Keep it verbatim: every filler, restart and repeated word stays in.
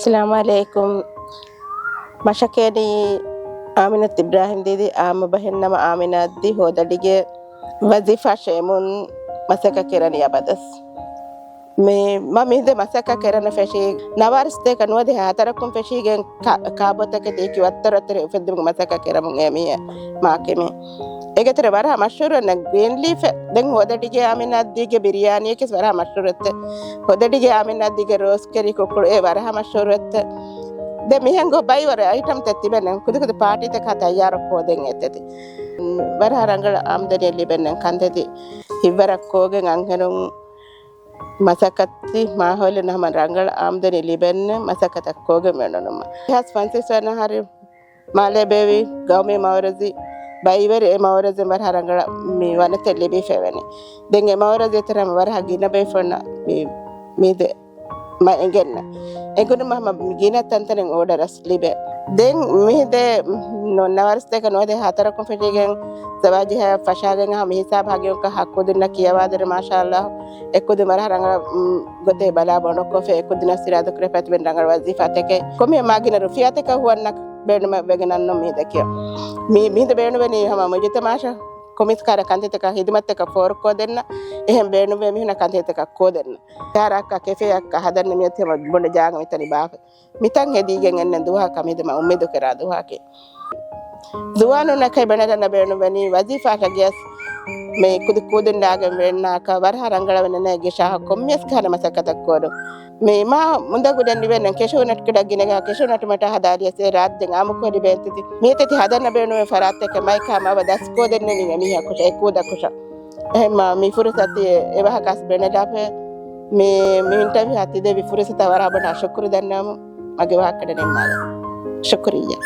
އައްސަލާމު ޢަލައިކުމް. މަށަކައި އާމިނަތު އިބްރާހިމް ދީދީ، އާއްމު ބަހެއް ނަމަ އާމިނާ ދީ ހޯދަޑިގެ ވަޒީފާ ޝޭމުން މަސައްކަތް ކެރަނީ އަބަދަސް. މި، މަ މިހިދެ މަސައްކަތް ކެރަން ފެށީ، ނަވާރަސްތޭކަ ނުވަދިހަ ހަތަރަކުން ފެށީގެން ކާ، ކާބޯތަކެތި އެކި ވައްތަރު އަތެރެ އުފެއްދުމުގެ މަސައްކަތް ކެރަމުން އެ މީހެއް މާކެމެ. އޭގެތެރެ ވަރަހަ މަޝްހޫރު ވަންނަ ގްރީން ލީފް ދެން ހޯދަޑިގެ އާމިނާ ދީގެ ބިރިޔާނީއަކީ ވަރަހަ މަޝްހޫރު އެއްތެ. ހޯދަޑިގެ އާމިނާ ދީގެ ރޯސް ކެރީ ކުކުޅު އެ ވަރަހަ މަޝްހޫރު އެއްތެ. ދެ މިހެން ގޮ ބައިވަރު އައިޓަމްތައް ތިބެން ކުދި ކުދި ޕާޓީތަކާ ތައްޔާރު ކޯދެން އެތެތި. ވަރަހަ ރަނގަޅަށް އާމްދަނީ ލިބެން ކަންތެތި ހިއްވަރަށް ކޯގެން އަންހެނުން މަސައްކަތް މާހައުލެއް ހަމަ ރަނގަޅަށް އާމްދަނީ ލިބެން މަސައްކަތަށް ކޯގެން ވެނުނުމަށް. ދެހާސް ފަންސަވީސް ވަނަ އަހަރު މާލޭ ބޭއްވި ގައުމީ މައުރަޒީ ބައިވެރި އެ މައުރަޒީން ވަރަހަ ރަނގަޅަށް މި ވަނަތެއް ލިބިފައިވަނީ. ދެން އެ މައުރަޒީ ތެރޭ ވަރަހަ ގިނަ ބޭފުޅުންނަށް މި، މި ދެ މަ އެނގެންނަ. އެނގުނު ހަމަ ގިނަ ތަންތަނެއް އޯޑަރަސް ލިބޭ. ދެން މިހިދޭ ނަވާރަސްތޭކަ ނުވަދިހަ ހަތަރަކުން ފެށީގެން ޒަވާޖިހާ ފަށާގެން ހަމަ މިހިސާބު ހަގީގަތަށް ހައްކު ދިންނަ ކިޔަވާދެރި މާޝާﷲ. އެކުދިން ވަރަހަ ރަނގަޅަށް، މް، ގޮތެއް ބަލާ ބޮޑުކޮށްފަ އެކުދިންނަށް ސިރާދު ކުރެފަ ތިބެން ރަނގަޅު ވަޒީފާތަކެއް. ކޮމި މާ ގިނަ ރުފިޔާތަކަށް ހުވަންނަ ބޭނުމެއް ވެގެން އަންނަ މީދެކެ. މި، މިހިނދު ބޭނުވެނީ ހަމަ މުޖުތަމާއަށް ކޮމިސްކާރ ކަންތައްތަކަށް ހިދުމަތްތަކަށް ފޯރުކޯ ދެންނަ، އެހެން ބޭނުންވޭ މީހުންނަށް ކަންތައްތަކަށް ކޯ ދެންނަ. ތަޔާރަކަށް ކެފޭއަކަށް ހަދަން މިއޮތީ ބޮޑު ޖާގަ މިތަނި ބާފަ. މިތަން ހެދީގެން އެންނެ ދުވަހަކަށް މިދެމަ އުއްމީދު ކެރާ ދުވަހަކީ. ޒުވާނުންނަކަށް ބެނެދަންނަ ބޭނުންވެނީ ވަޒީފާ ގެޔަސް މި ކުދި ކޫދިން ނާގެން ވެންނާކަށް ވަރަހަ ރަނގަޅަށް ވެންނަ ގެ ޝާހަށް ކޮންމެސް ކަހަނަ މަސައްކަތަށް ކޯރު. މި މާ މުނދަގު ދެން ނިވެންނަން ކެޝޫ ނަޓް ކިޑަ ގިނަގާ ކެޝޫ ނަޓު މަޓާ ހަދާލިޔަސް އެ ރާއްޖެ އާމުކޮށް ލިބޭންތިތި. މިތެތި ހަދަންނަ ބޭނުވެ ފަރާތްތަކެއް މައިކާ މަވަ ދަސްކޯދެންނެނީ އެ މީހަކު އެ ކޫދަކުށަށް. އެހެންމާ މި ފުރުސަތު އެ ވަހަކަސް ބެނެލާފަ މި، މި އިންޓަވިއު ތިދެވި ފުރުސަތަށް ވަރަށް ބޮޑަށް ޝުކުރު ދަންނަވަމު މަގެ ވާހަކަ ނިންމާލަން. ޝުކުރިއްޔާ.